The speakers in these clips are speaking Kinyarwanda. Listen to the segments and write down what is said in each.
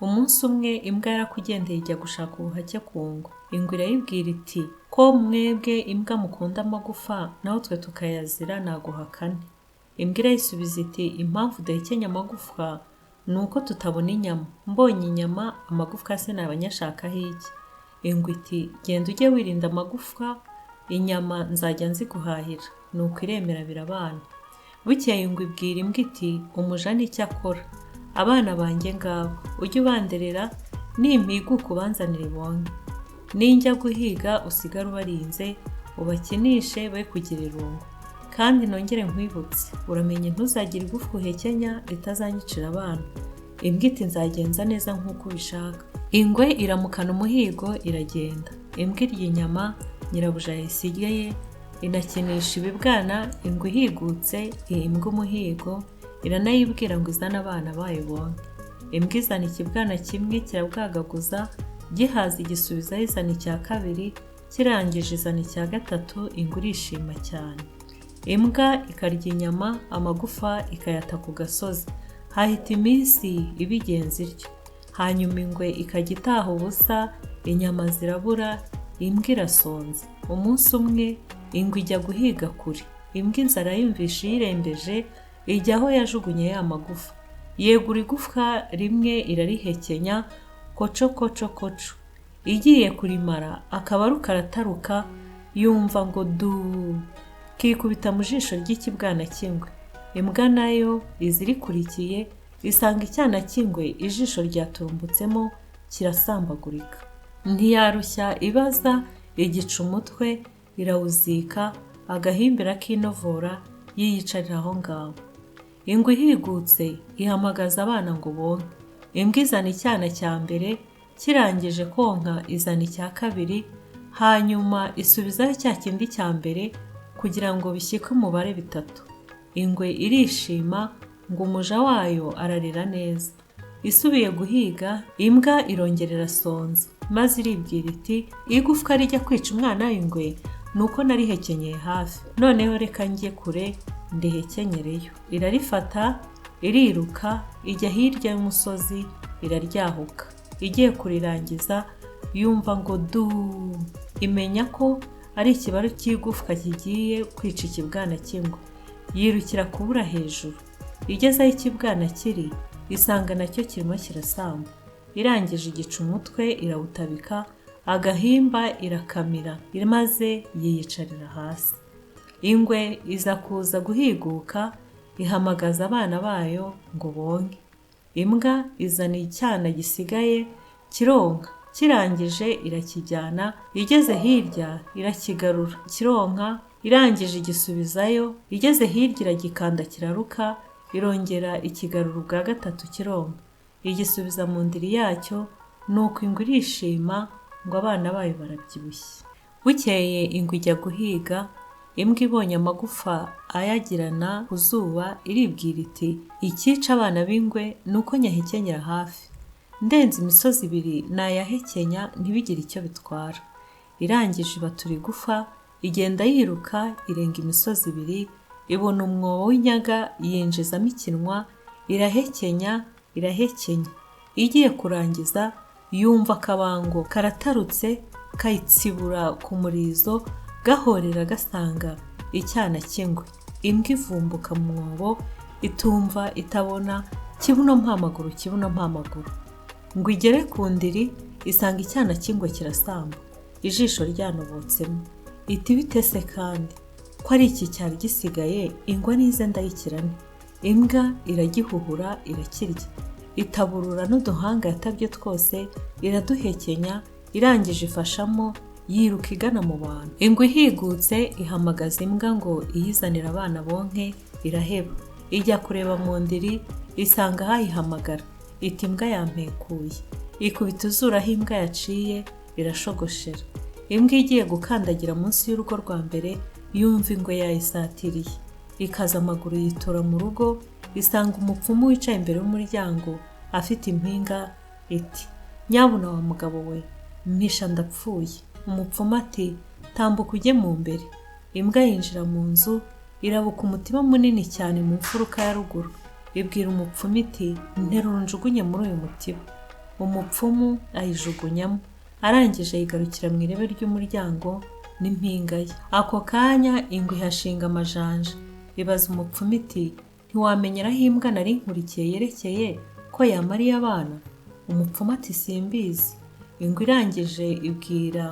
Umunsi umwe imbwa yarakugendeye ijya gushaka ubuhake ku ngwe. Ingwe irayibwira iti: "Ko mwebwe imbwa mukunda amagufa, naho twe tukayazira, naguha kane." Imbwa irayisubiza iti: "Impamvu udahekenya amagufwa ni uko tutabona inyama. Mbonye inyama, amagufwa se naba nyashakaho iki?" Ingwe iti: "Genda ujye wirinda amagufwa, inyama nzajya nziguhahira." Nuko iremera, birabana. Bukeye ingwe ibwira imbwa iti: "Umuja nicyo akora. Abana banjye ngabo, ujye ubanderera, nimpiguka ubanzanire bonke. Ninjya guhiga usigare ubarinze, ubakinishe be kugira irungu. Kandi nongere nkwibutse, uramenye ntuzagire igufwa uhekenya ritazanyicira abana." Imbwa iti: "Nzagenza neza nk'uko ubishaka." Ingwe iramukana umuhigo, iragenda. Imbwa irya inyama nyirabuja yayisigaye, inakinisha ibibwana. Ingwe ihigutse iha imbwa umuhigo, iranayibwira ngo izane abana bayo bonke. Imbwa izana ikibwana kimwe, kirabwagaguza, gihaze igisubizaho, izana icya kabiri, kirangije izana icya gatatu. Ingwe irishima cyane. Imbwa ikarya inyama, amagufa ikayata ku gasozi. Hahita iminsi ibigenza ityo. Hanyuma ingwe ikajya itaha ubusa, inyama zirabura, imbwa irasonza. Umunsi umwe ingwe ijya guhiga kure. Imbwa inzara yumvishe iyirembeje, ijya aho yajugunye ya magufa, yegura igufwa rimwe irarihekenya, koco koco koco. Igiye kurimara, akabaru karataruka, yumva ngo duu, kikubita mu jisho ry'ikibwana cy'ingwe. Imbwa nayo iza irikurikiye, isanga icyana cy'ingwe ijisho ryaturumbutsemo, kirasambagurika. Ntiyarushya ibaza, igica umutwe irawuzika, agahimbi irakinovora, yiyicarira aho ngaho. Ingwe ihigutse ihamagaza abana ngo bonke. Imbwa izana icyana cya mbere, kirangije konka izana icya kabiri, hanyuma isubizayo cya kindi cya mbere kugira ngo bishyike umubare bitatu. Ingwe irishima ngo umuja wayo ararera neza. Isubiye guhiga, imbwa irongera irasonza, maze iribwira iti: "Igufwa rijya kwica umwana w'ingwe ni uko narihekenyeye hafi. Noneho reka njye kure ndihekenyereyo." Irarifata, iriruka, ijya hirya y'umusozi, iraryahuka. Igiye kurirangiza yumva ngo duu, imenya ko ari ikibaru cy'igufwa kigiye kwica ikibwana cy'ingwe. Yirukira kubura hejuru. Igeze aho ikibwana kiri, isanga nacyo kirimo kirasamba. Irangije igica umutwe irawutabika, agahimba irakamira, maze yiyicarira hasi. Ingwe iza kuza guhiguka, ihamagaza abana bayo ngo bonke. Imbwa izana icyana gisigaye, kironka, kirangije irakijyana, igeze hirya irakigarura, kironka, irangije igisubizayo, igeze hirya iragikanda kiraruka, irongera ikigarura ubwa gatatu, kironka, igisubiza mu ndiri yacyo. Nuko ingwe irishima ngo abana bayo barabyibushye. Bukeye ingwe ijya guhiga. Imbwa ibonye amagufa ayagirana ku zuba, iribwira iti: "Icyica abana b'ingwe ni uko nyahekenyera hafi. Ndenze imisozi ibiri nayahekenya ntibigire icyo bitwara." Irangije ibatura igufa, igenda yiruka, irenga imisozi ibiri, ibona umwobo w'inyaga, yinjizamo ikinwa, irahekenya, irahekenya. Igiye kurangiza yumva akabango karatarutse, kayitsibura ku murizo, gahorera gasanga icyana cy'ingwe. Imbwa ivumbuka mu mwobo, itumva itabona, kibuno mpamaguru, kibuno mpamaguru, ngo igere ku ndiri, isanga icyana cy'ingwe kirasamba, ijisho ryanobotsemo. Iti: "Bite se kandi ko ari iki cyari gisigaye? Ingwe nize ndayikirane." Imbwa iragihuhura, irakirya, itaburura n'uduhanga yatabye twose, iraduhekenya. Irangije ifashamo, yiruka igana mu bantu. Ingwe ihigutse ihamagaza imbwa ngo iyizanire abana bonke, iraheba. Ijya kureba mu ndiri, isanga hayihamagara. Iti: "Imbwa yampekuye." Ikubita izuru aho imbwa yaciye, irashogoshera. Imbwa igiye gukandagira munsi y'urugo rwa mbere, yumva ingwe yayisatiriye, ikaza amaguru, yitura mu rugo, isanga umupfumu wicaye imbere y'umuryango afite impinga. Iti: "Nyabuna wa mugabo we, mpisha ndapfuye." Umupfumu ati: "Tambuka ujye mu mbere." Imbwa yinjira mu nzu, irabuka umutiba munini cyane mu mfuruka ya ruguru. Ibwira umupfumu iti: "Nterura unjugunye muri uyu mutiba." Umupfumu ayijugunyamo, arangije yigarukira mu irebe ry'umuryango n'impinga ye. Ako kanya ingwe ihashinga amajanja, ibaza umupfumu iti ntiwamenyera aho imbwa nari nkurikiye yerekeye ko yamariye abana? Umupfumu ati simbizi. Ingwe irangije ibwira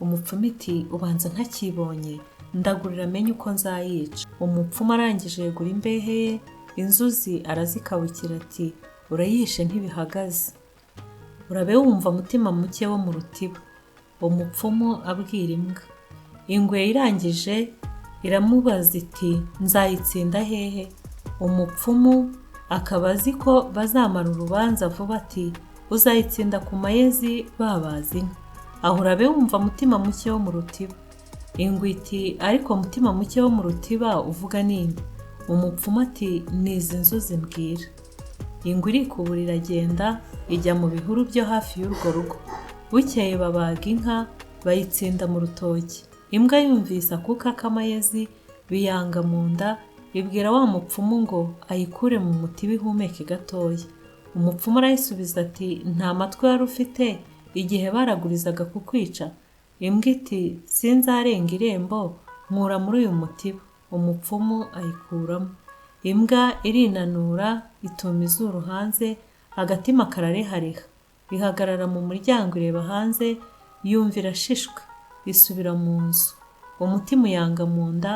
umupfumu iti ubanza ntakibonye, ndagurira amenye uko nzayica. Umupfumu arangije yegura imbehe ye, inzuzi arazikabukira ati urayishe ntibihagaze. Urabe wumva mutima muke wo mu rutiba. Umupfumu abwira imbwa. Ingwe irangije iramubaza iti nzayitsinda hehe? Umupfumu akaba azi ko bazamara urubanza vuba ati uzayitsinda ku mayezi babaza inka. Aho urabe wumva mutima muke wo mu rutiba. Ingwe iti ariko mutima muke wo mu rutiba uvuga ninde? Umupfumu ati ni izi nzuzi mbwira. Ingwe irikubura iragenda ijya mu bihuru byo hafi y'urwo rugo. Bukeye babaga inka bayitsinda mu rutoki. Imbwa yumvise akuka k'amayezi biyanga mu nda, ibwira wa mupfumu ngo ayikure mu mutiba ihumeke gatoya. Umupfumu arayisubiza ati nta matwi wari ufite igihe baragurizaga kukwica? Imbwa iti sinzarenga irembo nkura muri uyu mutiba. Umupfumu ayikuramo. Imbwa irinanura ituma izuru hanze, agatima kararehareha. Ihagarara mu muryango ireba hanze, yumva irashishwe, isubira mu nzu. Umutima uyanga mu nda,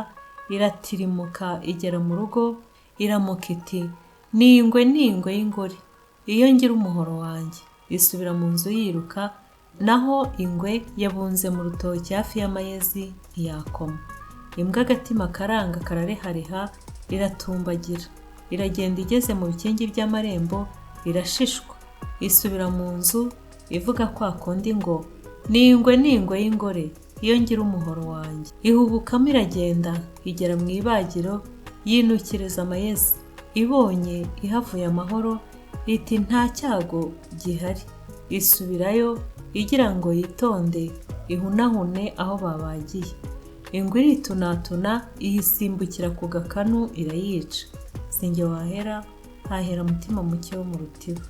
iratirimuka igera mu rugo, iramuka iti ni ingwe ni ingwe y'ingore, iyo ngira umuhoro wanjye. Isubira mu nzu yiruka, naho ingwe yabunze mu rutoki hafi y'amayezi ntiyakoma. Imbwa agatima karanga kararehareha, iratumbagira, iragenda igeze mu bikingi by'amarembo, irashishwa, isubira mu nzu ivuga kwa kundi ngo ni ingwe ni ingwe y'ingore, iyo ngira umuhoro wanjye. Ihubukamo iragenda igera mu ibagiro, yinukiriza amayezi. Ibonye ihavuye amahoro iti nta cyago gihari. Isubirayo igira ngo yitonde ihunahune aho babagiye. Ingwe iritunatuna iyisimbukira ku gakanu irayica. Si njye wahera, hahera mutima muke wo mu rutiba.